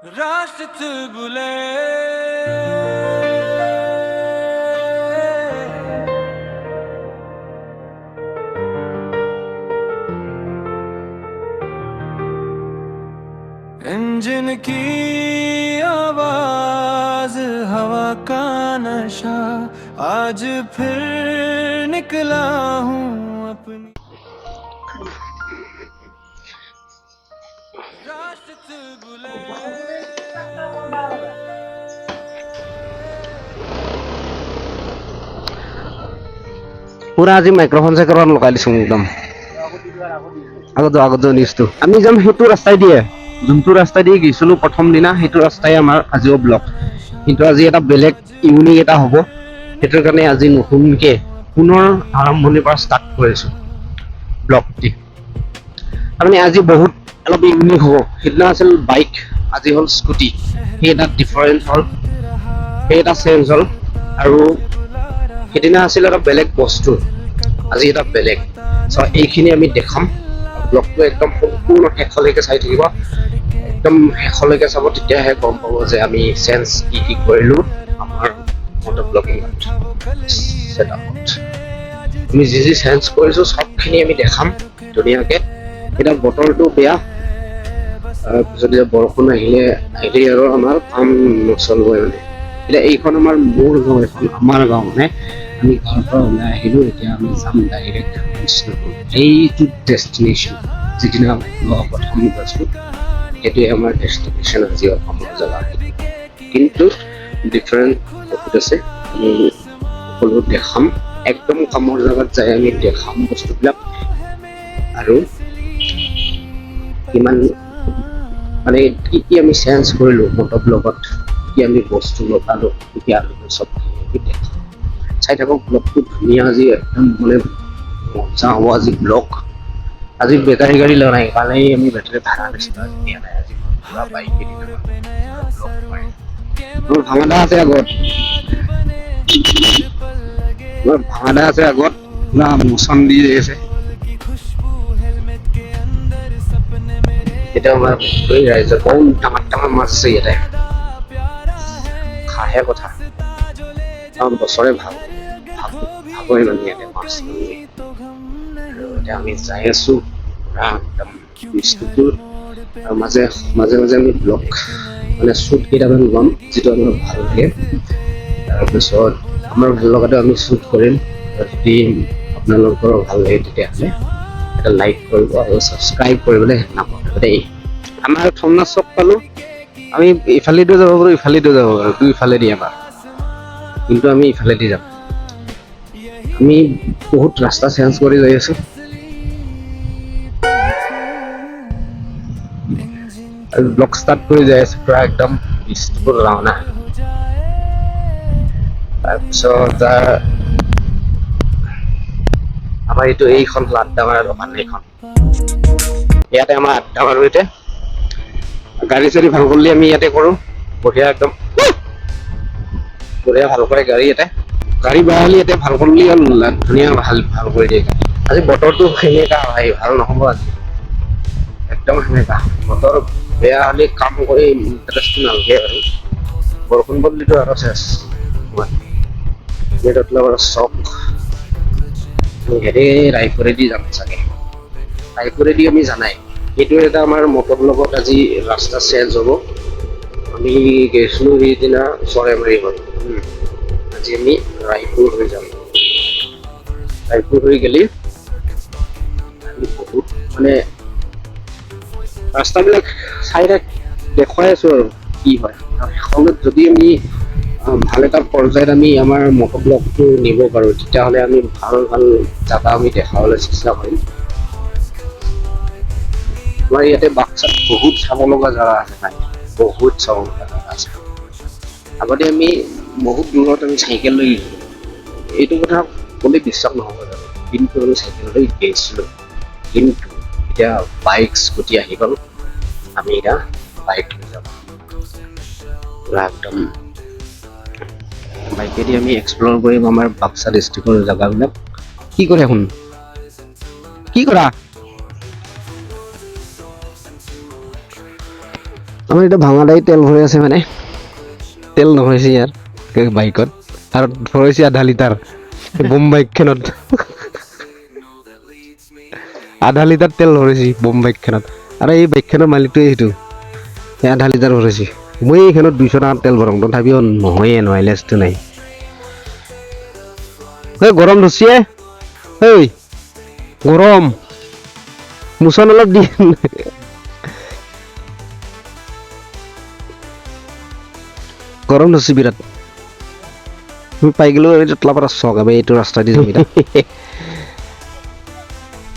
रास्ते बुले। इंजन की आवाज, हवा का नशा, आज फिर निकला हूँ अपनी रास्ते बुले। পুৰা আজি মাইক্ৰফোন চাইক্ৰফোন লগাই দিছো একদম। আগত যোৱা, আগত যোৱা নিউজটো। আমি যাম সেইটো ৰাস্তাই দিয়ে, যোনটো ৰাস্তাই দিয়ে গৈছিলো প্ৰথম দিনা, সেইটো ৰাস্তাই আমাৰ আজিও ব্লগ। কিন্তু আজি এটা বেলেগ ইউনিক এটা হ'ব, সেইটোৰ কাৰণে আজি নতুনকে পুনৰ আৰম্ভণিৰ পৰা ষ্টাৰ্ট কৰিছো ব্লগটি। তাৰমানে আজি বহুত অলপ ইউনিক হ'ব। সিদিনা আছিল বাইক, আজি হ'ল স্কুটি। সেই এটা ডিফাৰেঞ্চ হ'ল, সেই এটা চেঞ্জ হ'ল। আৰু সিদিনা আছিল এটা বেলেগ বস্তু, আজি এটা বেলেগ। চ' এইখিনি আমি দেখাম। ব্লগটো একদম সম্পূৰ্ণ শেষলৈকে চাই থাকিব, একদম শেষলৈকে চাব, তেতিয়াহে গম পাব যে আমি চেঞ্জ কি কি কৰিলোঁ আমাৰ মটৰ ব্লগিঙত ছেটআপত। আমি যি যি চেঞ্জ কৰিছোঁ, চবখিনি আমি দেখাম ধুনীয়াকৈ। এতিয়া বতৰটো বেয়া, তাৰপিছত এতিয়া বৰষুণ আহিলে আহিলেই আৰু আমাৰ কাম নচলিবই মানে। এতিয়া এইখন আমাৰ মোৰ গাঁও, এইখন আমাৰ গাঁও মানে। আমি ঘৰৰ পৰা ওলাই আহিলোঁ, এতিয়া আমি যাম ডাইৰেক্ট বিষ্ণুপুৰ। এইটো ডেষ্টিনেশ্যন, যিদিনা প্ৰথম গৈছিলোঁ, সেইটোৱে আমাৰ ডেষ্টিনেশ্যন আজি অসমৰ জেগা। কিন্তু ডিফাৰেণ্ট বহুত আছে, আমি সকলো দেখাম। একদম কামৰ জেগাত যাই আমি দেখাম বস্তুবিলাক আৰু কিমান মানে কি কি আমি চেঞ্জ কৰিলোঁ মটৰ ব্লগত, কি আমি বস্তু লগালোঁ, কি কি আনিলোঁ, চবখিনি আমি দেখাম। চাই থাকক ব্লগটো, ধুনীয়া আজি, একদম মানে মজা হ'ব আজি ব্লগ। আজি বেটাৰী গাড়ী লোৱা নাই, কালি আমি বেটাৰী ভাড়া লৈছিলোঁ, আজি দিয়া নাই। আজি মই পুৰা বাইকেদি যাম ব্লগ কৰিম। মোৰ ভাঙাদা আছে আগত, মোৰ ভাঙাদা আছে আগত, পুৰা মোচন দি আছে। এতিয়া আমাৰ এই ৰাইজৰ বহুত ডাঙৰ ডাঙৰ মাছ আছে ইয়াতে, খাহে কথা। আমাৰ বছৰে ভাগ ভাগ ভাগৰে মানে ইয়াতে মাছ মানে। আৰু এতিয়া আমি যাই আছো পুৰা একদম বিষ্ণুপুৰ। আৰু মাজে মাজে মাজে আমি ব্লগ মানে শ্বুট কেইটামান ল'ম, যিটো আমাৰ ভাল লাগে। তাৰপিছত আমাৰ ভাল লগাটো আমি শ্বুট কৰিম। আৰু যদি আপোনালোকৰো ভাল লাগে, তেতিয়াহ'লে এটা লাইক কৰিব আৰু ছাবস্ক্ৰাইব কৰিবলৈ নাপাহৰিব দেই। আমাৰ থমনা চক পালোঁ আমি। ইফালেদিও যাব পাৰোঁ, ইফালেদিও যাব পাৰোঁ, দুইফালেদি আমাৰ। কিন্তু আমি ইফালেদি যাম। আমি বহুত ৰাস্তা চেঞ্জ কৰি যাই আছো। আৰু ব্লগ ষ্টাৰ্ট কৰি যাই আছো পুৰা একদম বিষ্ণুপুৰ ৰাওনা। তাৰপিছত আমাৰ এইটো এইখন হ'ল আড্ডা মাৰা দোকান এইখন। ইয়াতে আমাৰ আড্ডা মাৰো। এতিয়া গাড়ী চাড়ী ভাল কৰিলে আমি ইয়াতে কৰোঁ। বঢ়িয়া, একদম বঢ়িয়া ভাল কৰে গাড়ী ইয়াতে। গাড়ী বেয়া হ'লে ইয়াতে ভাল কৰিলে হ'ল, ধুনীয়া ভাল ভাল কৰি দিয়ে গাড়ী। আজি বতৰটো সেমেকা ভাই, ভাল নহ'ব আজি, একদম সেমেকা বতৰ। বেয়া হ'লে কাম কৰি ইণ্টাৰেষ্টটো নালাগে আৰু বৰষুণ পৰিলেতো আৰু চেচ। আৰু চক আমি হেৰি ৰায়পুৰেদি যাম চাগে, ৰায়পুৰেদি আমি জানাই। সেইটো এটা আমাৰ মটৰ লগত আজি ৰাস্তা চেঞ্জ হ'ব। আমি গৈছিলোঁ সেইদিনা চৰাইমাৰী হৈ, আজি আমি ৰায়পুৰ হৈ যাম। ৰায়পুৰ হৈ গ'লে আমি বহুত মানে ৰাস্তাবিলাক চাই থাক, দেখুৱাই আছো আৰু কি হয়। আৰু শেষত যদি আমি ভাল এটা পৰ্যায়ত আমি আমাৰ মটৰ ব্লগটো নিব পাৰোঁ, তেতিয়াহ'লে আমি ভাল ভাল জাগা আমি দেখাবলৈ চেষ্টা কৰিম। আমাৰ ইয়াতে বাক্সাত বহুত চাব লগা জেগা আছে ভাই, বহুত চাব লগা জেগা আছে। আগতে আমি বহুত দূৰত আমি চাইকেল লৈ গৈছিলোঁ। এইটো কথা ক'লে বিশ্বাস নহ'ব জানো, কিন্তু আমি চাইকেল লৈ গৈছিলোঁ। কিন্তু এতিয়া বাইক স্কুটি আহি গ'ল, আমি এতিয়া বাইক লৈ যাম পুৰা একদম। বাইকেদি আমি এক্সপ্ল'ৰ কৰিম আমাৰ বাক্সা ডিষ্ট্ৰিক্টৰ জেগাবিলাক। কি কৰে শুন, কি কৰা? আমাৰ এতিয়া ভাঙাদাই তেল ভৰাই আছে, মানে তেল নহৈছে ইয়াৰ বাইকত, আৰু ভৰাইছে আধা লিটাৰ বোম বাইকখনত। আধা লিটাৰ তেল ভৰাইছে বোম বাইকখনত। আৰু এই বাইকখনৰ মালিকটোৱে সেইটো, এই আধা লিটাৰ ভৰাইছে। মই এইখনত 200 টকাৰ তেল ভৰাওঁ, তথাপিও নহয়ে, মাইলেজটো নাই। ঐ গৰম ধৰছে, ঐ গৰম, মোচন অলপ দি। গৰম ধৰছে বিৰাট। আমি পাই গ'লো এই তলাপাৰা চক, আমি এইটো ৰাস্তা দি যাম এতিয়া।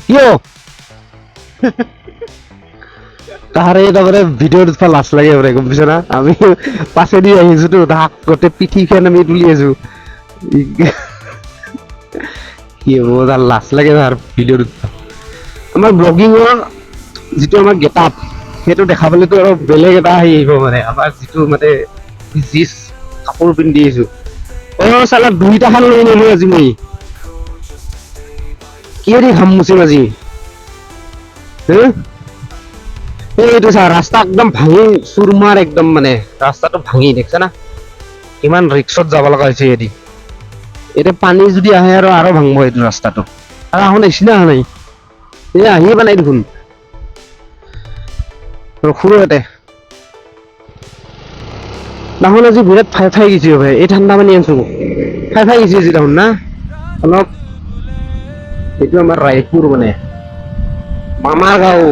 কিয় তাহাৰে তাৰমানে ভিডিঅ'ত উঠবা লাজ লাগে মানে, গম পাইছা না? আমি পাছেদি আহিছোতো, তাহাক গোটেই পিঠিখন আমি তুলি আছো। কি হ'ব, তাৰ লাজ লাগে তাৰ ভিডিঅ'ত উঠবা। আমাৰ ব্লগিঙৰ যিটো আমাৰ গেট আপ, সেইটো দেখাবলৈতো আৰু বেলেগ এটা হেৰি আহিব, মানে আমাৰ যিটো মানে যি কাপোৰ পিন্ধি আহিছো। অ' চালা দুইটাখন লৈ নিলো আজি মই, কিহেদি ঘাম মুচিম আজি? হে? এইটো চা, ৰাস্তা একদম ভাঙি চুৰমাৰ একদম, মানে ৰাস্তাটো ভাঙি দেখিছা না, কিমান ৰিক্সত যাব লগা হৈছে এদি। এতিয়া পানী যদি আহে আৰু আৰু ভাঙিব এইটো ৰাস্তাটো। আৰু আহোঁ নিচিনা অহা নাই, এই আহিয়ে পাই নাই দেখোন। ৰখো ইয়াতে তাহোন আজি বিৰাট ফাই ফাই গৈছে ভাই, এই ঠাণ্ডা পানী আনছো, ফাই ফাই গৈছে আজি তাহোন না অলপ। এইটো আমাৰ ৰায়পুৰ মানে মামাৰ গাঁও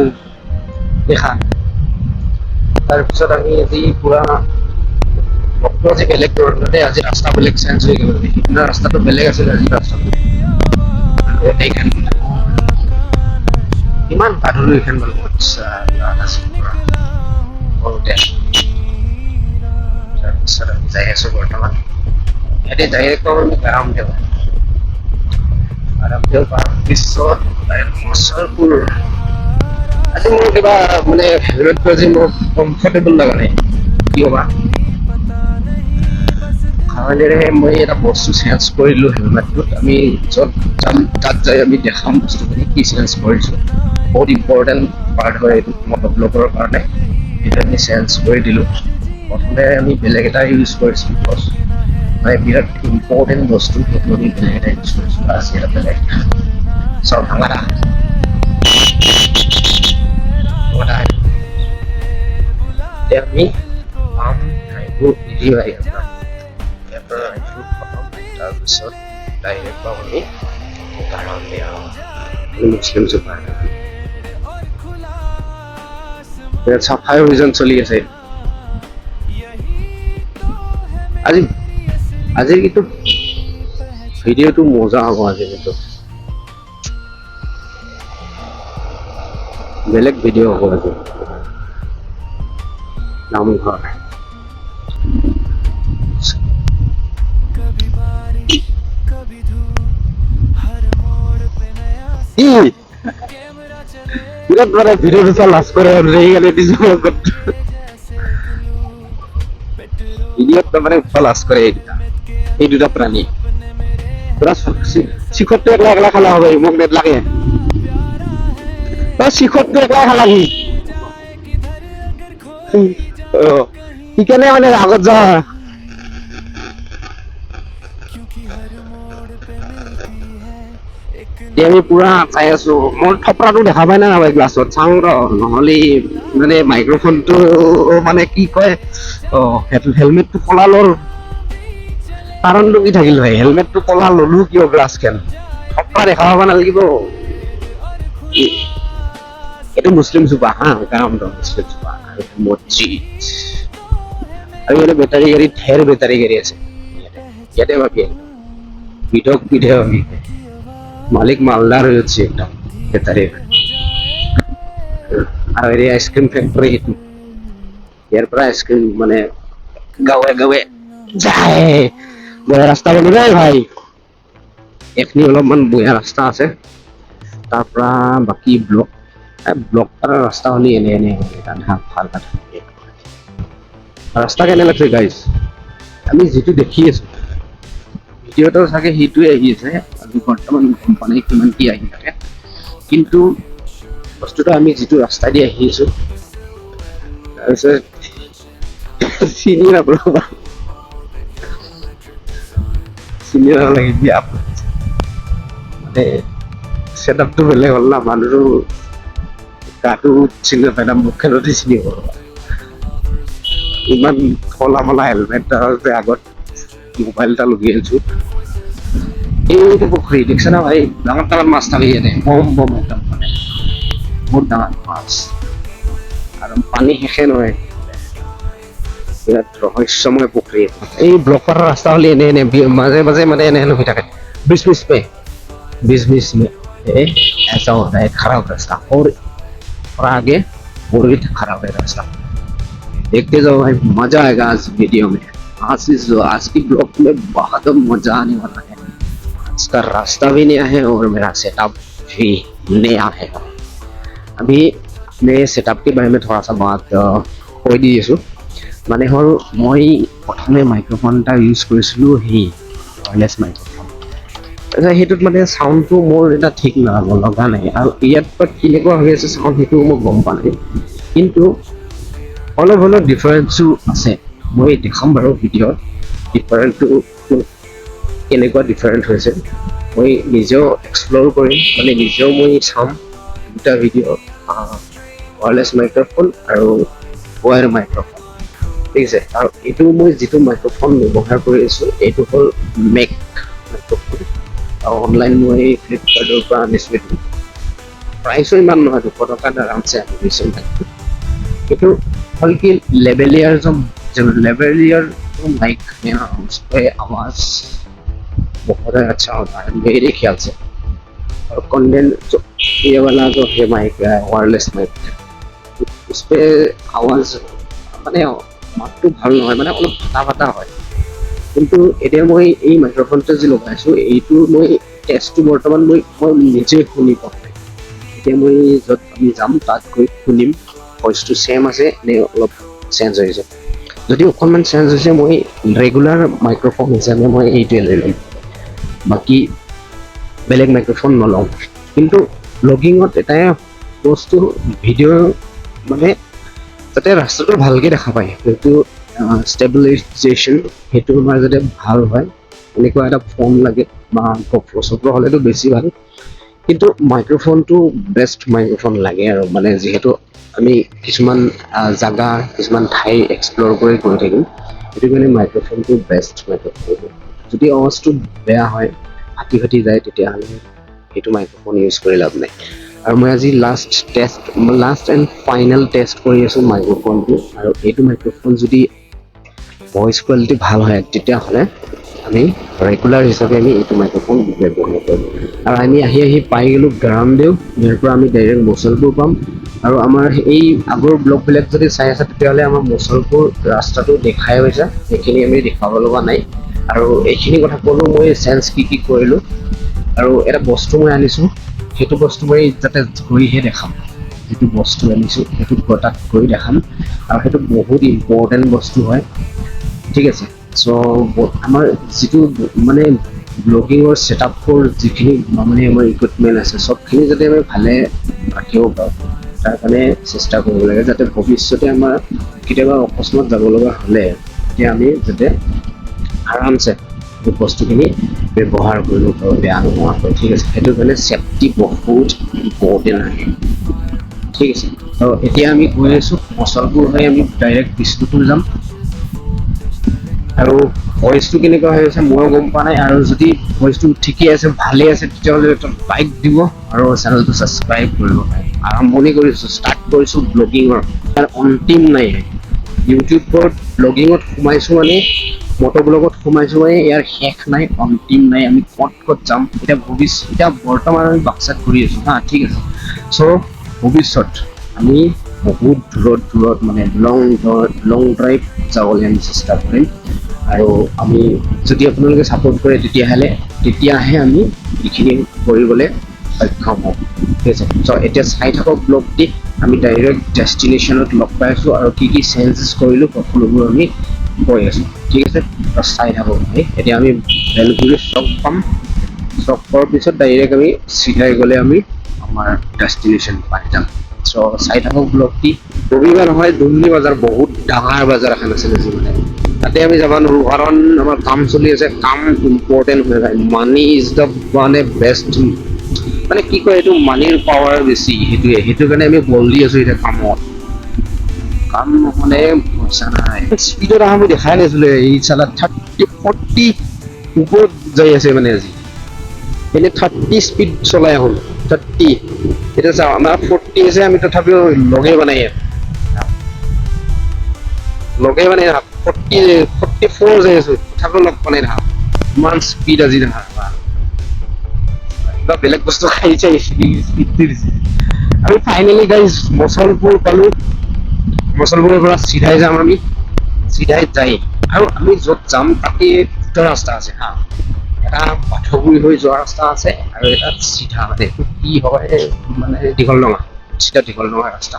দেখা। তাৰপিছত আমি আজি পুৰা ব্লগটো আজি বেলেগ ধৰণতে, আজি ৰাস্তা বেলেগ চেঞ্জ হৈ গ'ল। সিদিনা ৰাস্তাটো বেলেগ আছিল, আজি ৰাস্তাটো এইখন ইমান গা ধুলো এইখন বাৰু। আচ্ছা, আছিল পুৰা সৰুতে। তাৰপিছত আমি যাই আছো বৰ্তমান ইয়াতে ডাইৰেক্ট পাম আমি গাৰামদেও। গাৰামদেও পাৰ পিছত মুছলপুৰ। আজি মোৰ কিবা মানে হেলমেটটো আজি মোৰ কমফৰ্টেবল লগা নাই, কিয় বা। কাৰণেৰে মই এটা বস্তু চেঞ্জ কৰিলোঁ হেলমেটটোত। আমি য'ত যাম তাত যাই আমি দেখাম বস্তুখিনি কি চেঞ্জ কৰিছোঁ। বহুত ইম্পৰ্টেণ্ট পাৰ্ট হয় এইটো মটৰ ব্লগৰ কাৰণে, সেইটো আমি চেঞ্জ কৰি দিলোঁ। প্ৰথমে আমি বেলেগ এটা ইউজ কৰিছিলোঁ, মানে বিৰাট ইম্পৰ্টেণ্ট বস্তু, সেইটো আমি বেলেগ এটা ইউজ কৰিছিলোঁ। আজি এটা বেলেগ চাওক, ভাঙা এতিয়া আমি পাম ৰায়পুৰ এৰি ইয়াৰ পৰা, ইয়াৰ পৰা ৰায়পুৰ খতম। তাৰপিছত ডাইৰেক্ট পাম আমি গাৰামদেও মুছলিম চুপাৰ। ইয়াত চাফাই অভিযান চলি আছে আজি। আজিৰ কিন্তু ভিডিঅ'টো মজা হ'ব আজি, কিন্তু বেলেগ ভিডিঅ' হ'ব আজি। নামঘৰ कभी बारिश कभी धूप, हर मोड़ पे नया কি कैमरा चले বিৰাট মানে ভিডিঅ' চাই লাজ কৰে আৰু সেইকাৰণে দিছো আগত। जैसे ग्लू, पेट्रोल ভিডিঅ'ত তাৰমানে উঠবা লাজ কৰে এই দুটা, এই দুটা প্ৰাণী। পুৰা শিখৰটো একলা একলা খালা হ'ব, মোক নেদলাকে। অ শিখৰটো একলা খালা সি। অ সেইকাৰণে মানে আগত যা। क्योंकि हर मोड़ पे मिलती है एक এতিয়া আমি পুৰা চাই আছো। মোৰ থপৰাটো দেখা পাই না নাপায় গ্লাছত চাওঁ ৰ, নহ'লে মানে মাইক্ৰফোনটো মানে কি কয়, অ হেলমেটটো কলা লৰ কাৰণটো কি থাকিল ভাই? হেলমেটটো কলা ললো কিয়? গ্লাছখন থপৰা দেখা পাব নালাগিব। এইটো মুছলিম চুপা, হা, গাঁৱৰ মুছলিম চুপা আৰু মছজিদ। আৰু ইয়াতে বেটাৰী গাড়ী, ঢেৰ বেটাৰী গাড়ী আছে ইয়াতে। ইয়াতে ভাবি বিধক বিধে ভাবি মালিক মালদাৰ হয়ে একদম বেটাৰী। আৰু এই আইচক্ৰীম ফেক্টৰী, সেইটো ইয়াৰ পৰা আইচক্ৰীম মানে গাঁৱে গাঁৱে যায়। বয়া ৰাস্তা বনো দেই ভাই, এইখিনি অলপমান বয়া ৰাস্তা আছে। তাৰ পৰা বাকী ব্লক ব্লক কৰা ৰাস্তা হ'লে এনে এনে এটা ভাল এটা ৰাস্তা। কেনে লাগছে গাইজ? আমি যিটো দেখি আছো ভিডিঅ'টো চাগে সেইটোৱে আহি আছে। আজি বৰ্তমান গম পোৱা নাই কিমান কি আহি থাকে, কিন্তু বস্তুটো আমি যিটো ৰাস্তা দি আহি আছো, তাৰপিছত চিনি নাপাওঁ, চিনি নালাগে বিয়া। মানে ছেটআপটো বেলেগ হ'ল না, মানুহটো গাটো চিনি নাপায় না, মুখখনতে চিনি পাব। ইমান খোলা মেলা হেলমেট, তাৰ আগত মোবাইল এটা লগাই আছো। এইটো পুখুৰী দেখিছে না ভাই? ডাঙৰ ডাঙৰ মাছ থাকে ইয়াতে, বম বম একদম, মানে বহুত ডাঙৰ মাছ আৰু পানী শেষে নহয়। বিৰাট ৰহস্যময় পুখুৰী। এই ব্লকৰ ৰাস্তা হ'লে এনে এনে মাজে মাজে মানে এনে এনে হৈ থাকে। बीच बीच में, बीच बीच में ऐसा होता है, खराब रास्ता और आगे और भी खराब है रास्ता। देखते जाओ भाई, मजा आएगा आज वीडियो में। आज इस आज की ब्लॉग में बहुत मजा आने वाला है। आज का रास्ता भी नया है और मेरा सेटअप भी नया है। अभी मैं सेटअप के बारे में थोड़ा सा बात কৈ দি আছোঁ। মানে হ'ল, মই প্ৰথমে মাইক্ৰফোন এটা ইউজ কৰিছিলোঁ, সেই ৱায়াৰলেছ মাইক্ৰফোন। তাৰপিছত সেইটোত মানে চাউণ্ডটো মোৰ এটা ঠিক লগা নাই আৰু ইয়াত বা কেনেকুৱা হৈ আছে চাউণ্ড, সেইটো মই গম পোৱা নাই। কিন্তু অলপ অলপ ডিফাৰেঞ্চো আছে। মই দেখাম বাৰু ভিডিঅ'ত ডিফাৰেণ্টটো কেনেকুৱা ডিফাৰেণ্ট হৈছে। মই নিজেও এক্সপ্ল'ৰ কৰিম, মানে নিজেও মই চাম দুটা ভিডিঅ', ৱায়াৰলেছ মাইক্ৰফোন আৰু ৱায়াৰ মাইক্ৰফোন, ঠিক আছে? আৰু এইটো মই যিটো মাইক্ৰফোন ব্যৱহাৰ কৰি আছোঁ, এইটো হ'ল মেক মাইক্ৰফোন আৰু অনলাইন মই ফ্লিপকাৰ্টৰ পৰা আনিছোঁ। এইটো প্ৰাইচো ইমান নহয়, 200 টকাত আৰামছে আনি গৈছে মাইকটো। এইটো হ'ল কি, লেভেলিয়াৰ जो लेवलियर जो माइक है ना, उस पर आवाज बहुत अच्छा होता है मेरे ख्याल से। और कंडेन जो ये वाला जो है माइक है, वायरलेस माइक है, उस पे আৱাজ মানে মাতটো ভাল নহয়, মানে অলপ ফাটা ফাটা হয়। কিন্তু এতিয়া মই এই মাইক্ৰফোনটো যি লগাইছোঁ, এইটো মই টেষ্টটো বৰ্তমান মই নিজে শুনি পোৱা নাই। এতিয়া মই য'ত আমি যাম, তাত গৈ শুনিম ভইচটো ছেম আছে নে অলপ চেঞ্জ হৈছে। যদি অকণমান চেঞ্জ হৈছে, মই ৰেগুলাৰ মাইক্ৰফোন হিচাপে মই এইটোৱে লৈ ল'ম, বাকী বেলেগ মাইক্ৰফোন নলওঁ। কিন্তু ব্লগিঙত এটাই বস্তু, ভিডিঅ' মানে যাতে ৰাস্তাটো ভালকে দেখা পায়, সেইটো ষ্টেবিলাইজেশ্যন, সেইটো আমাৰ যাতে ভাল হয়, এনেকুৱা এটা ফোন লাগে বা গপ্ৰ' চপ্ৰ হ'লেতো বেছি ভাল। কিন্তু মাইক্ৰফোনটো বেষ্ট মাইক্ৰফোন লাগে আৰু মানে যিহেতু আমি কিছুমান জাগা, কিছুমান ঠাই এক্সপ্ল'ৰ কৰি গৈ থাকিম, সেইটো কাৰণে মাইক্ৰফোনটো বেষ্ট মাইক্ৰফোন। যদি আৱাজটো বেয়া হয়, ফাটি ফাটি যায়, তেতিয়াহ'লে সেইটো মাইক্ৰফোন ইউজ কৰি লাভ নাই। আৰু মই আজি last test, last and final test কৰি আছোঁ মাইক্ৰফোনটো। আৰু এইটো মাইক্ৰফোন যদি ভইচ কোৱালিটি ভাল হয়, তেতিয়াহ'লে আমি ৰেগুলাৰ হিচাপে আমি এইটো মাইক্ৰফোন ব্যৱহাৰ কৰিম। আৰু আমি আহি আহি পাই গ'লোঁ গৰমদেও। ইয়াৰ পৰা আমি ডাইৰেক্ট মুছলপুৰ পাম। আৰু আমাৰ এই আগৰ ব্লগবিলাক যদি চাই আছে, তেতিয়াহ'লে আমাৰ মুছলপুৰ ৰাস্তাটো দেখাই হৈছে, সেইখিনি আমি দেখুৱাব লগা নাই। আৰু এইখিনি কথা ক'লোঁ মই, চেঞ্জ কি কি কৰিলোঁ। আৰু এটা বস্তু মই আনিছোঁ, সেইটো বস্তু মই যাতে গৈহে দেখাম। যিটো বস্তু আনিছোঁ, সেইটো তাত গৈ দেখাম আৰু সেইটো বহুত ইম্পৰ্টেণ্ট বস্তু হয়, ঠিক আছে? চ' আমাৰ যিটো মানে ব্লগিঙৰ ছেটআপৰ যিখিনি মানে আমাৰ ইকুইপমেণ্ট আছে, চবখিনি যাতে আমি ভালে ৰাখিব পাৰোঁ, তাৰ কাৰণে চেষ্টা কৰিব লাগে, যাতে ভৱিষ্যতে আমাৰ কেতিয়াবা অকস্মাত যাব লগা হ'লে তেতিয়া আমি যাতে আৰামছে সেই বস্তুখিনি ব্যৱহাৰ কৰিব পাৰোঁ বেয়া নোহোৱাকৈ, ঠিক আছে? সেইটো কাৰণে চেফটি বহুত ইম্পৰ্টেণ্ট হয়, ঠিক আছে? তো এতিয়া আমি গৈ আছোঁ মুছলপুৰ হৈ আমি ডাইৰেক্ট বিষ্ণুপুৰ যাম। আৰু ভইচটো কেনেকুৱা হৈ আছে ময়ো গম পোৱা নাই। আৰু যদি ভইচটো ঠিকেই আছে, ভালেই আছে, তেতিয়াহ'লে এটা লাইক দিব আৰু চেনেলটো ছাবস্ক্ৰাইব কৰিব পাৰে। আৰম্ভণি কৰিছোঁ, ষ্টাৰ্ট কৰিছোঁ ব্লগিঙৰ, ইয়াৰ অন্তিম নাই। ইউটিউবত ব্লগিঙত সোমাইছোঁ মানে, মটো ব্লগত সোমাইছোঁ মানে ইয়াৰ শেষ নাই, অন্তিম নাই। আমি ক'ত ক'ত যাম এতিয়া ভৱিষ্যত। এতিয়া বৰ্তমান আমি বাক্সাত ঘূৰি আছোঁ হা, ঠিক আছে? চ' ভৱিষ্যত আমি বহুত দূৰত দূৰত, মানে লং লং ড্ৰাইভ যাবলৈ আমি চেষ্টা কৰিম। আৰু আমি যদি আপোনালোকে ছাপোৰ্ট কৰে, তেতিয়াহে আমি এইখিনি কৰিবলৈ সক্ষম হ'ম, ঠিক আছে? চ' এতিয়া চাই থাকক ব্লগটি। আমি ডাইৰেক্ট ডেষ্টিনেশ্যনত লগ পাই আছোঁ আৰু কি কি চেঞ্জেছ কৰিলোঁ, সকলোবোৰ আমি কৈ আছোঁ, ঠিক আছে? তো চাই থাকক ভাই। এতিয়া আমি বেলগুৰি চক পাম। চক পোৱাৰ পিছত ডাইৰেক্ট আমি চিধাই গ'লে আমি আমাৰ ডেষ্টিনেশ্যন পাই যাম। চ' চাই থাকক ব্লগটি। ৰবিবাৰ নহয়, দুমনি বজাৰ, বহুত ডাঙৰ বজাৰ এখন আছিল আজি। মানে তাতে আমি যাব নোৱাৰোঁ, কাৰণ আমাৰ কাম চলি আছে। কাম ইম্পৰ্টেণ্ট হৈ যায়। মানি is the মানে বেষ্ট, মানে কি কয় এইটো, মানিৰ পাৱাৰ বেছি। সেইটোৱে, সেইটো কাৰণে আমি বল দি আছো এতিয়া কামত। কাম নহ'লে পইচা নাই। স্পীডত অহা মই দেখাই নাছিলো। এই চালা 30 40 ওপৰত যাই আছে। মানে আজি এনে 30 স্পীড চলাই আহোঁ, 30। এতিয়া চাওঁ, আমাৰ 40 আছে, আমি তথাপিও লগে বনাই লগে মানে 40 44 যাই আছো, তথাপিও লগ বনাই থাকা। ইমান স্পীড আজি দেখা। কিবা বেলেগ বস্তু খাই চাই স্পীডটো দিছে। আমি ফাইনেলি গাইজ মুছলপুৰ পালো। মুছলপুৰৰ পৰা চিধাই যাম আমি। চিধাই যাই আৰু আমি য'ত যাম তাতে দুটা ৰাস্তা আছে হা। এটা বাথৌগুৰি হৈ যোৱা ৰাস্তা আছে আৰু এটা চিধা, মানে এইটো কি হয়, মানে দীঘলডঙা, চিধা দীঘলডঙা ৰাস্তা।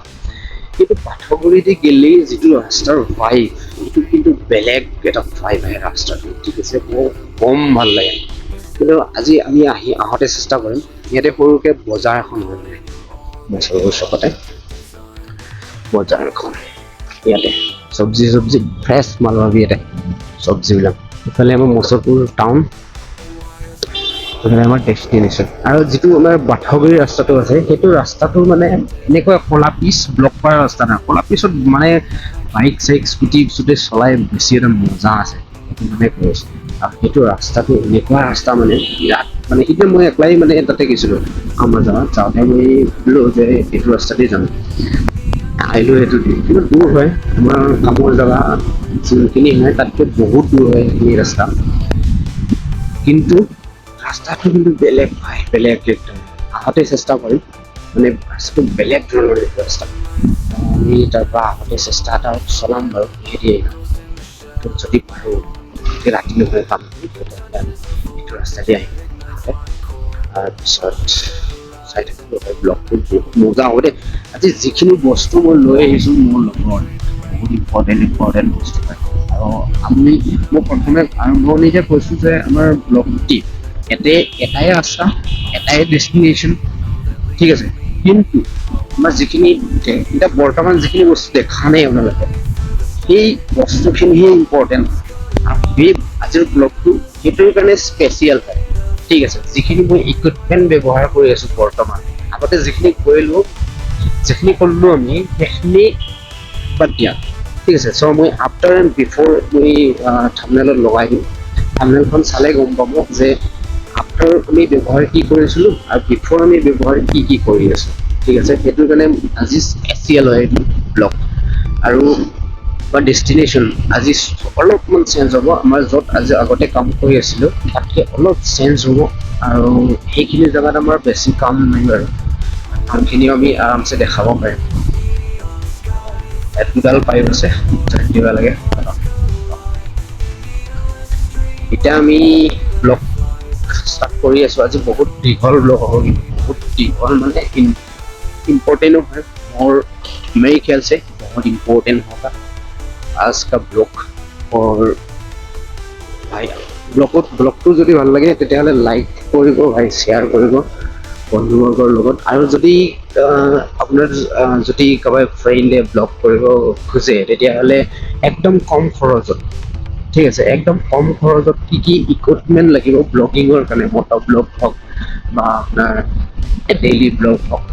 কিন্তু বাথৌগুৰিদি গেলে যিটো ৰাস্তাৰ ভাইব, সেইটো কিন্তু বেলেগ এটা ভাইব আহে ৰাস্তাটো, ঠিক আছে? বহুত কম ভাল লাগে। কিন্তু আজি আমি আহোঁতে চেষ্টা কৰিম। ইয়াতে সৰুকে বজাৰ এখন হয়, মানে মুছলপুৰ চকতে বজাৰ এখন। ইয়াতে চব্জি চব্জি ফ্ৰেছ মাল পাবি ইয়াতে চব্জিবিলাক। ইফালে আমাৰ মুছলপুৰ টাউন, এইফালে আমাৰ ডেষ্টিনেশ্যন। আৰু যিটো আমাৰ বাথৌগুৰি ৰাস্তাটো আছে, সেইটো ৰাস্তাটো মানে এনেকুৱা ক'লা পিচ ব্লক কৰা ৰাস্তা নহয়। ক'লা পিচত মানে বাইক চাইক, স্কুটি স্কুটি চলাই বেছি এটা মজা আছে, সেইটো মানে কৈ আছোঁ। আৰু সেইটো ৰাস্তাটো এনেকুৱা ৰাস্তা, মানে বিৰাট, মানে সেইদিনা মই একলাই মানে তাতে গৈছিলোঁ। আমাৰ যাওঁতে যাওঁতে মই ভাবিলোঁ যে এইটো ৰাস্তাতে যাম। আহিলোঁ সেইটো দি, কিন্তু দূৰ হয়। আমাৰ কামৰ জেগা যোনখিনি হয়, তাতকৈ বহুত দূৰ হয় সেইখিনি ৰাস্তা। কিন্তু ৰাস্তাটো কিন্তু বেলেগ ভাই, বেলেগ একদম। আহোঁতে চেষ্টা কৰিম, মানে ৰাস্তাটো বেলেগ ধৰণৰ এইটো ৰাস্তা। আমি তাৰ পৰা আহোঁতে চেষ্টা এটা চলাম বাৰু, হেৰি আহিম যদি পাৰোঁ। ৰাতি নহয় কাম, তেতিয়াহ'লে আমি এইটো ৰাস্তা দি আহিম আহোঁতে। তাৰপিছত চাই থাকিব হয় ব্লগটো, বহুত মজা হ'ব দেই। আজি যিখিনি বস্তু মই লৈ আহিছোঁ মোৰ লগত, বহুত ইম্পৰ্টেণ্ট ইম্পৰ্টেণ্ট বস্তু হয়। আৰু আমি মই প্ৰথমে আৰম্ভণিতে কৈছোঁ যে আমাৰ ব্লগটি ইয়াতে এটাই ৰাস্তা, এটাই ডেষ্টিনেশ্যন, ঠিক আছে? কিন্তু আমাৰ যিখিনি এতিয়া বৰ্তমান যিখিনি বস্তু দেখা নাই আপোনালোকে, সেই বস্তুখিনিহে ইম্পৰ্টেণ্ট। আৰু সেই আজিৰ ব্লগটো সেইটোৰ কাৰণে স্পেচিয়েল হয়, ঠিক আছে? যিখিনি মই ইকুইপমেণ্ট ব্যৱহাৰ কৰি আছোঁ বৰ্তমান, আগতে যিখিনি কৰিলোঁ, যিখিনি কৰিলোঁ আমি, সেইখিনি বাদ দিয়া, ঠিক আছে? চ' মই আফটাৰ এণ্ড বিফ'ৰ মই থামনেলত লগাই দিম। থামনেলখন চালে গম পাব যে আফটাৰ আমি ব্যৱহাৰ কি কৰিছিলোঁ আৰু বিফ'ৰ আমি ব্যৱহাৰ কি কি কৰি আছোঁ, ঠিক আছে? সেইটোৰ কাৰণে আজি স্পেচিয়েল হয় এইটো ব্লগ। আৰু বা ডেষ্টিনেশ্যন আজি অলপমান চেঞ্জ হ'ব। আমাৰ য'ত আজি আগতে কাম কৰি আছিলোঁ, তাতকৈ অলপ চেঞ্জ হ'ব। আৰু সেইখিনি জেগাত আমাৰ বেছি কাম নাই বাৰু, কামখিনিও আমি আৰামছে দেখাব পাৰিম। ইয়াত দুডাল পাইপ আছে, দিব লাগে। এতিয়া আমি ব্লগ ষ্টাৰ্ট কৰি আছোঁ। আজি বহুত দীঘল ব্লগ হ'ব কিন্তু, বহুত দীঘল, মানে इम्पोर्टेंट है और मेरे ख्याल से बहुत इम्पोर्टेंट होगा आज का ब्लॉग। और ভাই, ব্লগটো যদি ভাল লাগে, তেতিয়াহ'লে লাইক কৰিব ভাই, শ্বেয়াৰ কৰিব বন্ধুবৰ্গৰ লগত। আৰু যদি আপোনাৰ যদি কাৰোবাৰ ফ্ৰেণ্ডে ব্লগ কৰিব খোজে, তেতিয়াহ'লে একদম কম খৰচত, ঠিক আছে, একদম কম খৰচত কি কি ইকুইপমেণ্ট লাগিব ব্লগিঙৰ কাৰণে, মট' ব্লগ হওক বা আপোনাৰ ডেইলি ব্লগ হওক,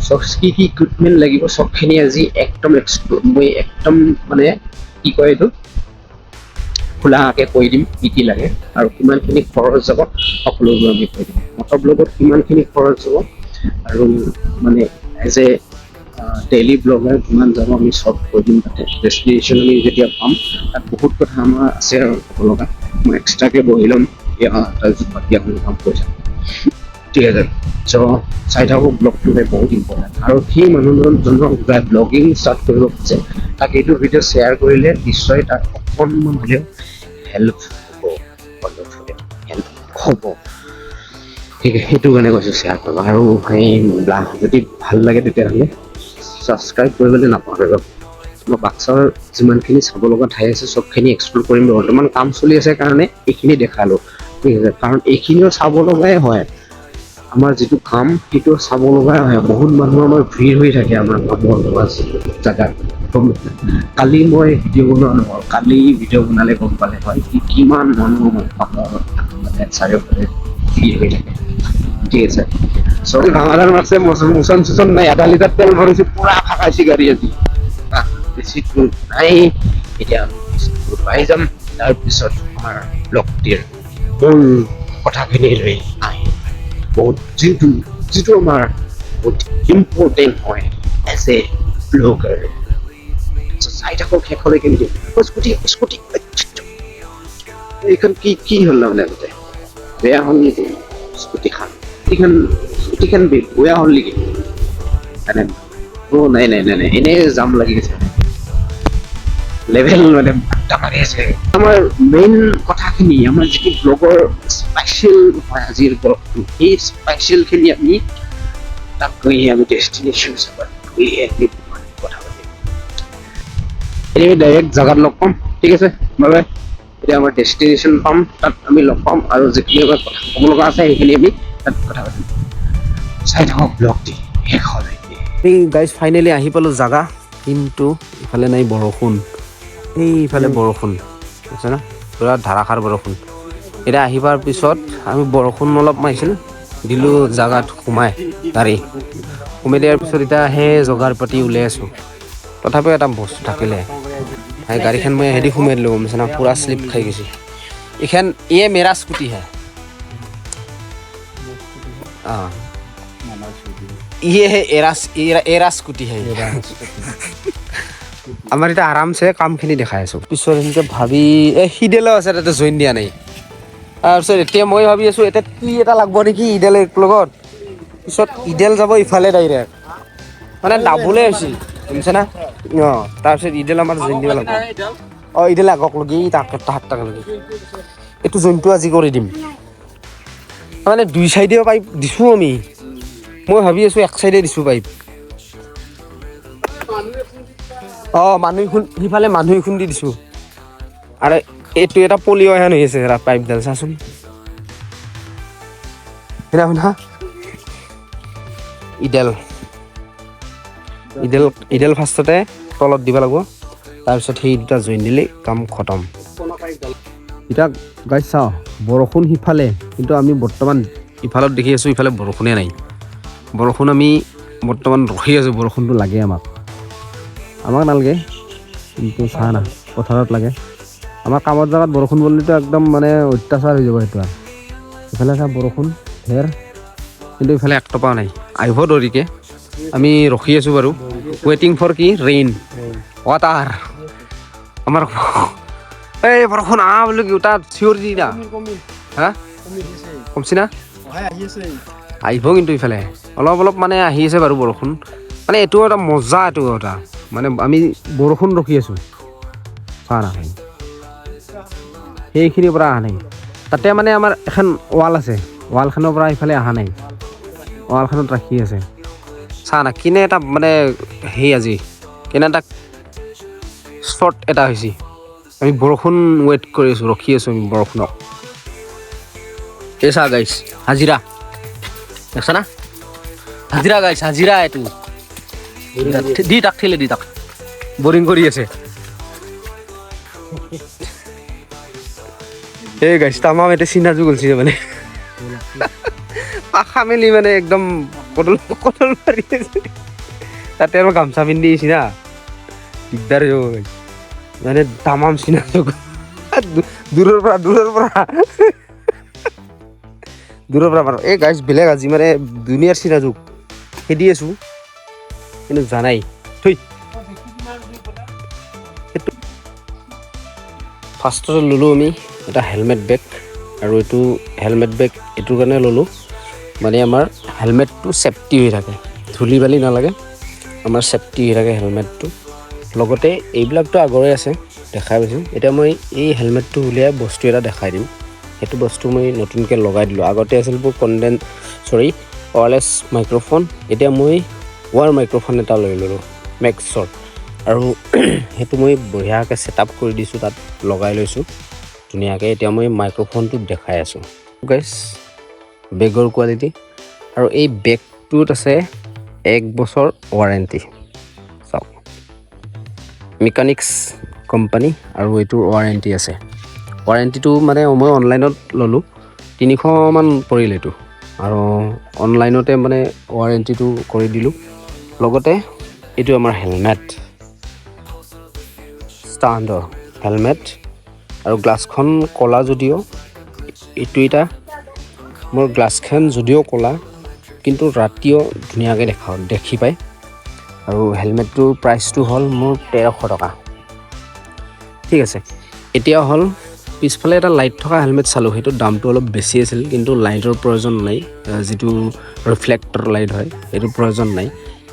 চব কি কি ইকুইপমেণ্ট লাগিব, চবখিনি আজি একদম মই একদম, মানে কি কয় এইটো, খোলাকে কৈ দিম কি কি লাগে আৰু কিমানখিনি খৰচ যাব, সকলোবোৰ আমি কৈ দিম। মট' ব্লগত কিমানখিনি খৰচ যাব আৰু মানে এজ এ ডেইলি ব্লগাৰ কিমান যাব, আমি চব কৈ দিম তাতে। ডেষ্টিনেশ্যন আমি যেতিয়া পাম, তাত বহুত কথা আমাৰ আছে আৰু ক'ব লগা। মই এক্সট্ৰাকৈ বহি ল'ম, তাৰপিছত বাকী আপুনি কাম কৰি যাম, ঠিক আছে? চ' চাই থাকক ব্লগটো, বহুত ইম্পৰ্টেণ্ট। আৰু সেই মানুহজনক ব্লগিং ষ্টাৰ্ট কৰিব খোজে, তাক এইটো ভিডিঅ' শ্বেয়াৰ কৰিলে নিশ্চয় তাক অকণমান হ'লেও হেল্প হ'ব, অলপ হ'লেও হেল্প হ'ব। ঠিক, সেইটো কাৰণে কৈছোঁ শ্বেয়াৰ কৰিব। আৰু সেই যদি ভাল লাগে, তেতিয়াহ'লে ছাবস্ক্ৰাইব কৰিবলৈ নাপাহৰিব। মই বাক্সাৰ যিমানখিনি চাব লগা ঠাই আছে, চবখিনি এক্সপ্ল'ৰ কৰিম। বৰ্তমান কাম চলি আছে কাৰণে এইখিনি দেখালোঁ, ঠিক আছে? কাৰণ এইখিনিও চাব লগাই হয়। আমাৰ যিটো কাম, সেইটো চাব লগা হয়। বহুত মানুহ আমাৰ ভিৰ হৈ থাকে আমাৰ কামৰ লগা জেগাত। কালি মই ভিডিঅ' বনোৱা নহ'ল। কালি ভিডিঅ' বনালে গম পালে হয় কি কিমান মানুহ আমাৰ কামৰ মানে চাৰিওফালে ভিৰ হৈ থাকে। ঠিক আছে, চৰি, ভাঙাদাৰ মাৰছে। মোচন চোচন নাই। 0.5 লিটাৰ তেল ভৰিছো, পুৰা ফাকাইছে গাড়ী আজি। বেছি দূৰ নাই। এতিয়া আমি বেছি দূৰ পাই যাম। তাৰপিছত আমাৰ ব্লগটিৰ মূল কথাখিনি লৈ আহিম। বহুত যিটো যিটো আমাৰ বহুত ইম্পৰ্টেণ্ট হয় এজ এ ব্লগাৰ। চাই থাকক শেষলৈকে ভিডিঅ'। স্কুটি, স্কুটি এইখন কি কি হ'ল? মানে আগতে বেয়া হ'ল নেকি স্কুটিখন? এইখন স্কুটিখন বেয়া হ'ল নেকি? মানে অ' নাই নাই নাই নাই, এনেই জাম লাগি গৈছে। লেভেল মানে মাৰি আছে। আমাৰ মেইন কথাখিনি, আমাৰ যিটো ব্লগৰ স্পেচিয়েল হয় আজিৰ ব্লগটো, সেই স্পেচিয়েলখিনি আমি তাত গৈ, আমি ডেষ্টিনেশ্যন হিচাপত গৈ আমি কথা পাতিম। এনিৱে, ডাইৰেক্ট জেগাত লগ পাম। ঠিক আছে, বাই বাই। এতিয়া আমাৰ ডেষ্টিনেশ্যন পাম, তাত আমি লগ পাম আৰু যিখিনি আমাৰ কথা ক'ব লগা আছে, সেইখিনি আমি তাত কথা পাতিম। চাই থাকক ব্লগটি শেষলৈকে। আমি গাইজ ফাইনেলি আহি পালোঁ জাগা, কিন্তু ইফালে নাই বৰষুণ। এইফালে বৰষুণ আছে না, পূৰা ধাৰাসাৰ বৰষুণ। এতিয়া আহি পোৱাৰ পিছত আমি বৰষুণ অলপ মাৰিছিল, দিলোঁ জাগাত সোমাই গাড়ী সোমাই দিয়াৰ পিছত এতিয়া সেই জোগাৰ পাতি উলিয়াই আছোঁ। তথাপিও এটা বস্তু থাকিলে, সেই গাড়ীখন মই হেৰি সোমাই দিলোঁ, গম পাইছে না? পূৰা শ্লিপ খাই গৈছে এইখন। ये मेरा स्कूटी है। हाँ, ये है एरा एरा एरा स्कूटी है। আমাৰ এতিয়া আৰামছে কামখিনি দেখাই আছোঁ। পিছত সেনেকৈ ভাবি এই সিডেলো আছে, তাতে জইন দিয়া নাই। তাৰপিছত এতিয়া মই ভাবি আছোঁ, এতিয়া কি এটা লাগব নেকি ইডেল লগত। পিছত ইডেল যাব ইফালে ডাইৰেক্ট, মানে ডাবুলে হৈছে, বুজিছে না? অঁ, তাৰপিছত ইডেল আমাৰ জইন দিব লাগিব। অঁ, ইডেল আগক লগি তাক তাহাত তাক লগি এইটো জইনটো আজি কৰি দিম। মানে দুই চাইডেও পাইপ দিছোঁ আমি। মই ভাবি আছোঁ এক চাইডে দিছোঁ পাইপ। অঁ, মানুহ সিফালে মানুহ খুন্দি দিছোঁ। আৰু এইটো এটা পলিঅ' হেন হৈ আছে পাইপডাল, চাচোন। শুনা শুনা, ইডেল ইডেল ইডেল ফাৰ্ষ্টতে তলত দিব লাগিব। তাৰপিছত সেই দুটা জইন দিলেই কাম খতম। এতিয়া গাইজ চাওঁ, বৰষুণ সিফালে, কিন্তু আমি বৰ্তমান ইফালত দেখি আছোঁ, ইফালে বৰষুণে নাই। বৰষুণ আমি বৰ্তমান ৰখি আছোঁ। বৰষুণটো লাগে আমাক। আমাক নালাগে, কিন্তু চাহ না পথাৰত লাগে। আমাৰ কামৰ জেগাত বৰষুণ পৰিলেতো একদম মানে অত্যাচাৰ হৈ যাব সেইটো। আৰু ইফালে চা, বৰষুণ ধেৰ, কিন্তু ইফালে এক টপাও নাই। আহিব দেৰিকে, আমি ৰখি আছোঁ বাৰু। ৱেটিং ফৰ কি ৰেইন ৱাটাৰ। আমাৰ এই বৰষুণ আহ বুলি কি তাত চিঞৰ দি না। হা, কমছি না? আহিব, কিন্তু ইফালে অলপ অলপ মানে আহি আছে বাৰু বৰষুণ। মানে এইটো এটা মজা, এইটো এটা মানে আমি বৰষুণ ৰখি আছোঁ। চা না ভাই, সেইখিনিৰ পৰা অহা নাই। তাতে মানে আমাৰ এখন ৱাল আছে, ৱালখনৰ পৰা ইফালে অহা নাই, ৱালখনত ৰাখি আছে। চা না, কিনে এটা মানে সেই আজি কেনে এটা শ্বৰ্ট এটা হৈছে। আমি বৰষুণ ৱেইট কৰি আছোঁ, ৰখি আছোঁ আমি বৰষুণক। এই চা গাইছ, হাজিৰা দেখছা না? হাজিৰা গাইছ, হাজিৰা এইটো। দি তাক, ঠেলে দি তাক। বৰিং কৰি আছে। এই গাইছ, তামাম এতিয়া চিনাজু গলছি, মানে পাখা মেলি মানে একদম কটল কটল মাৰি আছে। তাতে আৰু গামচা পিন্ধি আহিছি না, দিগদাৰ হৈ যাব গাইছ। মানে তামাম চিনাজু, দূৰৰ পৰা, দূৰৰ পৰা, দূৰৰ পৰা বাৰু। এই গাইছ, বেলেগ আজি মানে দুনিয়াৰ চিনাজুক খেদি আছোঁ, কিন্তু জানাই থৈ। সেইটো ফাৰ্ষ্টতে ল'লোঁ আমি এটা হেলমেট বেগ। আৰু এইটো হেলমেট বেগ এইটোৰ কাৰণে ল'লোঁ, মানে আমাৰ হেলমেটটো ছেফটি হৈ থাকে, ধূলি বালি নালাগে, আমাৰ ছেফটি হৈ থাকে হেলমেটটো। লগতে এইবিলাকতো আগৰে আছে, দেখাই পাইছোঁ। এতিয়া মই এই হেলমেটটো উলিয়াই বস্তু এটা দেখাই দিম। সেইটো বস্তু মই নতুনকৈ লগাই দিলোঁ। আগতে আছিল মোৰ চৰি, ৱায়াৰলেছ মাইক্ৰ'ফোন। এতিয়া মই ৱায়াৰ মাইক্ৰ'ফোন এটা লৈ ল'লোঁ মেক্সৰ আৰু সেইটো মই বঢ়িয়াকৈ ছেট আপ কৰি দিছোঁ, তাত লগাই লৈছোঁ ধুনীয়াকৈ। এতিয়া মই মাইক্ৰ'ফোনটো দেখাই আছোঁ গাইছ, বেগৰ কোৱালিটি। আৰু এই বেগটোত আছে 1 বছৰ ৱাৰেণ্টি। চাওক, মেকানিক্স কোম্পানী আৰু এইটোৰ ৱাৰেণ্টি আছে। ৱাৰেণ্টিটো মানে মই অনলাইনত ল'লোঁ, 300মান পৰিল এইটো আৰু অনলাইনতে মানে ৱাৰেণ্টিটো কৰি দিলোঁ। লগতে এইটো আমাৰ হেলমেট, ষ্টাণ্ডৰ হেলমেট। আৰু গ্লাছখন ক'লা যদিও, এইটো এটা মোৰ গ্লাছখন যদিও ক'লা, কিন্তু ৰাতিও ধুনীয়াকৈ দেখি পায়। আৰু হেলমেটটোৰ প্ৰাইচটো হ'ল মোৰ 1300 টকা। ঠিক আছে। এতিয়া হ'ল পিছফালে এটা লাইট থকা হেলমেট চালোঁ, সেইটোৰ দামটো অলপ বেছি আছিল, কিন্তু লাইটৰ প্ৰয়োজন নাই। যিটো ৰিফ্লেক্টৰ লাইট হয়, সেইটো প্ৰয়োজন নাই,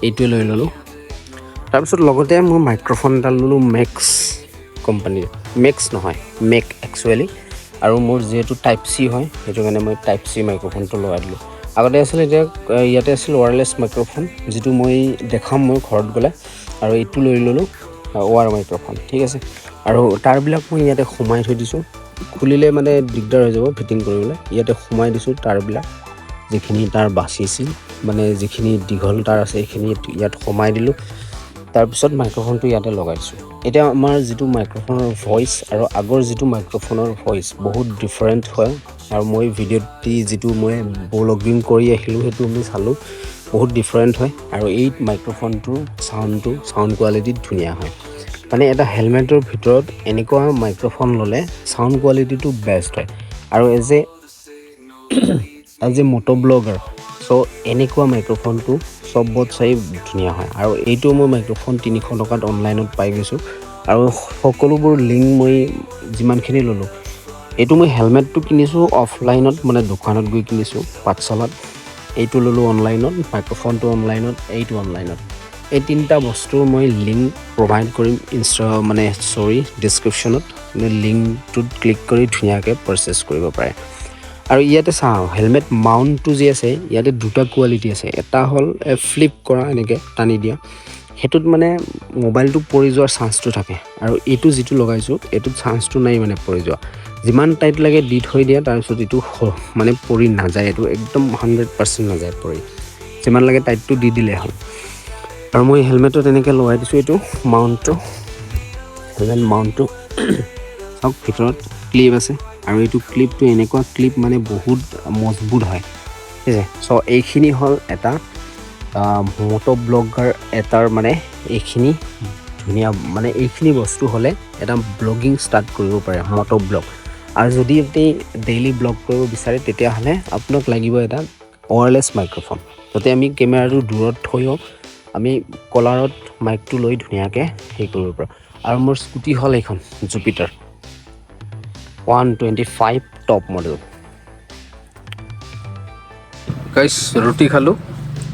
এইটোৱে লৈ ল'লোঁ। তাৰপিছত লগতে মোৰ মাইক্ৰফোন এটা ল'লোঁ মেক্স কোম্পানীৰ, মেক্স নহয়, মেক একচুৱেলি। আৰু মোৰ যিহেতু টাইপ চি হয়, সেইটো কাৰণে মই টাইপ চি মাইক্ৰফোনটো লগাই দিলোঁ। আগতে আছিল, এতিয়া ইয়াতে আছিল ৱায়াৰলেছ মাইক্ৰফোন, যিটো মই দেখাম মই ঘৰত গ'লে। আৰু এইটো লৈ ল'লোঁ ৱায়াৰ মাইক্ৰফোন। ঠিক আছে। আৰু তাঁৰবিলাক মই ইয়াতে সোমাই থৈ দিছোঁ, খুলিলে মানে দিগদাৰ হৈ যাব ফিটিং কৰিবলৈ। ইয়াতে সোমাই দিছোঁ তাঁৰবিলাক, যিখিনি তাঁৰ বাচিছিল, মানে যিখিনি দীঘল তাঁৰ আছে, সেইখিনি ইয়াত সোমাই দিলোঁ। তাৰপিছত মাইক্ৰফোনটো ইয়াতে লগাই দিছোঁ। এতিয়া আমাৰ যিটো মাইক্ৰফোনৰ ভইচ আৰু আগৰ যিটো মাইক্ৰফোনৰ ভইচ, বহুত ডিফাৰেণ্ট হয়। আৰু মই ভিডিঅ'ত দি যিটো মই ব্লগিং কৰি আহিলোঁ, সেইটো আমি চালোঁ, বহুত ডিফাৰেণ্ট হয়। আৰু এই মাইক্ৰফোনটোৰ চাউণ্ড কোৱালিটি ধুনীয়া হয়। মানে এটা হেলমেটৰ ভিতৰত এনেকুৱা মাইক্ৰফোন ল'লে চাউণ্ড কোৱালিটিটো বেষ্ট হয়। আৰু as a moto blogger, so এনেকুৱা মাইক্ৰফোনটো চবত চাই ধুনীয়া হয়। আৰু এইটো মই মাইক্ৰফোন 300 টকাত অনলাইনত পাই গৈছোঁ। আৰু সকলোবোৰ লিংক মই যিমানখিনি ল'লোঁ, এইটো মই হেলমেটটো কিনিছোঁ অফলাইনত, মানে দোকানত গৈ কিনিছোঁ পাঠশালাত। এইটো ল'লোঁ অনলাইনত, মাইক্ৰফোনটো অনলাইনত, এইটো অনলাইনত। এই তিনিটা বস্তুৰ মই লিংক প্ৰভাইড কৰিম ইনষ্টা, মানে চৰি, ডিছক্ৰিপশ্যনত। লিংকটোত ক্লিক কৰি ধুনীয়াকৈ পাৰচেছ কৰিব পাৰে। আৰু ইয়াতে চাওঁ, হেলমেট মাউণ্টটো যি আছে, ইয়াতে দুটা কোৱালিটি আছে। এটা হ'ল ফ্লিপ কৰা, এনেকৈ টানি দিয়া, সেইটোত মানে মোবাইলটো পৰি যোৱাৰ চান্সটো থাকে। আৰু এইটো যিটো লগাইছোঁ, এইটোত চান্সটো নাই মানে পৰি যোৱা। যিমান টাইট লাগে দি থৈ দিয়া, তাৰপিছত এইটো মানে পৰি নাযায়। এইটো একদম 100% নাযায় পৰি, যিমান লাগে টাইটটো দি দিলে হ'ল। আৰু মই হেলমেটটো তেনেকৈ লগাই দিছোঁ। এইটো মাউণ্টটো, হেলমেট মাউণ্টটো চাওক, ভিতৰত ক্লিপ আছে। আৰু এইটো ক্লিপটো এনেকুৱা ক্লিপ, মানে বহুত মজবুত হয়। ঠিক আছে। চ' এইখিনি হ'ল এটা মটো ব্লগাৰ এটাৰ মানে এইখিনি ধুনীয়া, মানে এইখিনি বস্তু হ'লে এটা ব্লগিং ষ্টাৰ্ট কৰিব পাৰে, মটো ব্লগ। আৰু যদি আপুনি ডেইলি ব্লগ কৰিব বিচাৰে, তেতিয়াহ'লে আপোনাক লাগিব এটা ৱায়াৰলেছ মাইক্ৰফোন, যাতে আমি কেমেৰাটো দূৰত থৈও আমি কলাৰত মাইকটো লৈ ধুনীয়াকৈ হেৰি কৰিব পাৰোঁ। আৰু মোৰ স্কুটি হ'ল এইখন জুপিটাৰ 125 top model. গাইছ, ৰুটি খালোঁ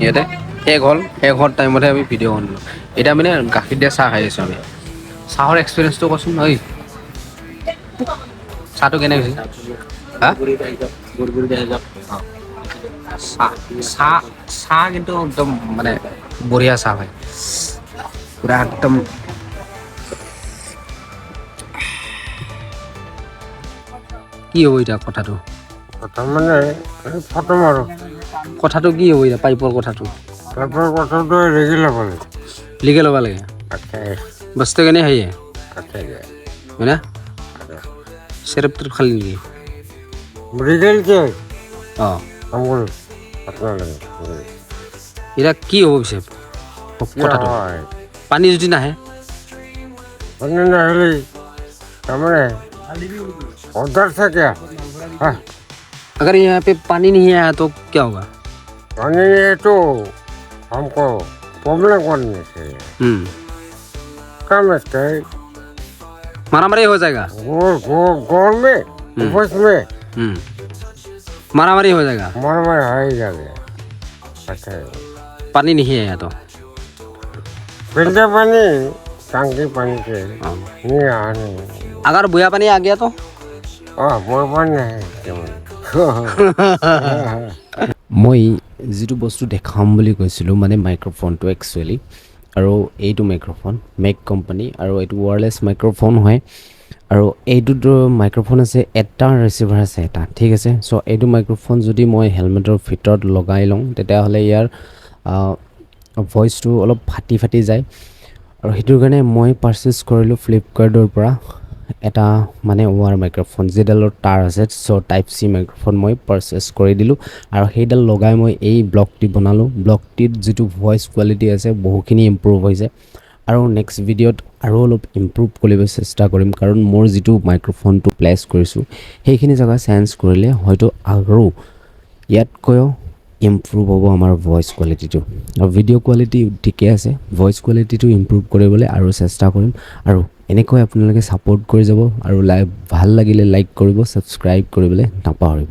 ইয়াতে, শেষ হ'ল। শেষ হোৱাৰ টাইমতহে আমি ভিডিঅ' বনালোঁ। এতিয়া মানে গাখীৰ দিয়া চাহ খাই আছোঁ আমি। চাহৰ এক্সপিৰিয়েঞ্চটো কচোন ঐ, চাহটো কেনে হৈছে? হা, চাহ কিন্তু একদম মানে বঢ়িয়া চাহ হয়, পুৰা একদম। কি হ'ব এতিয়া কথাটো? কথা মানে এই ফটো মাৰো। কথাটো কি হ'ব এতিয়া, পাইপৰ কথাটো? তারপর কথাটো রেখে ল'ব লাগে। লিখে ল'ব লাগে। আচ্ছা। বস্তু কেনে হেয়ে। আচ্ছা। হয় না, চেৰেপ টেৰেপ খালি নেকি? ৰিজাল্ট অঁ। কাম কৰোঁ আপোনালোকে। এতিয়া কি হ'ব পিছে কথাটো? হয়। পানী যদি নাহে? পানী নাহিলে তাৰমানে অৰ্ডাৰ থাকে, হা। अगर यहाँ पे पानी नहीं आया तो क्या होगा? पानी तो हमको प्रॉब्लम करने से कम है। मारामारी हो जाएगा। गो गो गोल में, ऑफिस में। मारामारी हो जाएगा। मार मार आ ही जाएगा, अच्छा। पानी नहीं आया तो फिल्टर पानी, टंकी पानी से नहीं आने। अगर बुया पानी आ गया तो? हाँ, वो पानी है केवल। মই যিটো বস্তু দেখাম বুলি কৈছিলোঁ, মানে মাইক্ৰফোনটো একচুৱেলি, আৰু এইটো মাইক্ৰফোন মেক কোম্পানী আৰু এইটো ৱায়াৰলেছ মাইক্ৰফোন হয়। আৰু এইটোত মাইক্ৰ'ফোন আছে এটা, ৰিচিভাৰ আছে এটা, ঠিক আছে। চ' এইটো মাইক্ৰ'ফোন যদি মই হেলমেটৰ ভিতৰত লগাই লওঁ, তেতিয়াহ'লে ইয়াৰ ভইচটো অলপ ফাটি ফাটি যায় আৰু সেইটোৰ কাৰণে মই পাৰচেছ কৰিলোঁ ফ্লিপকাৰ্টৰ পৰা এটা মানে ৱায়াৰ মাইক্ৰ'ফোন, যিডালৰ তাঁৰ আছে। চ' টাইপ চি মাইক্ৰ'ফোন মই পাৰচেছ কৰি দিলোঁ আৰু সেইডাল লগাই মই এই ব্লগটি বনালোঁ। ব্লগটিত যিটো ভইচ কোৱালিটি আছে, বহুখিনি ইম্প্ৰুভ হৈছে আৰু নেক্সট ভিডিঅ'ত আৰু অলপ ইম্প্ৰুভ কৰিব চেষ্টা কৰিম, কাৰণ মোৰ যিটো মাইক্ৰ'ফোনটো প্লেচ কৰিছোঁ, সেইখিনি জেগা চেঞ্জ কৰিলে হয়তো আৰু ইয়াতকৈও ইম্প্ৰুভ হ'ব আমাৰ ভইচ কোৱালিটিটো। আৰু ভিডিঅ' কোৱালিটি ঠিকে আছে, ভইচ কোৱালিটিটো ইম্প্ৰুভ কৰিবলৈ আৰু চেষ্টা কৰিম। আৰু এনেকৈ আপোনালোকে ছাপোৰ্ট কৰি যাব আৰু লাইভ ভাল লাগিলে লাইক কৰিব, ছাবস্ক্ৰাইব কৰিবলৈ নাপাহৰিব।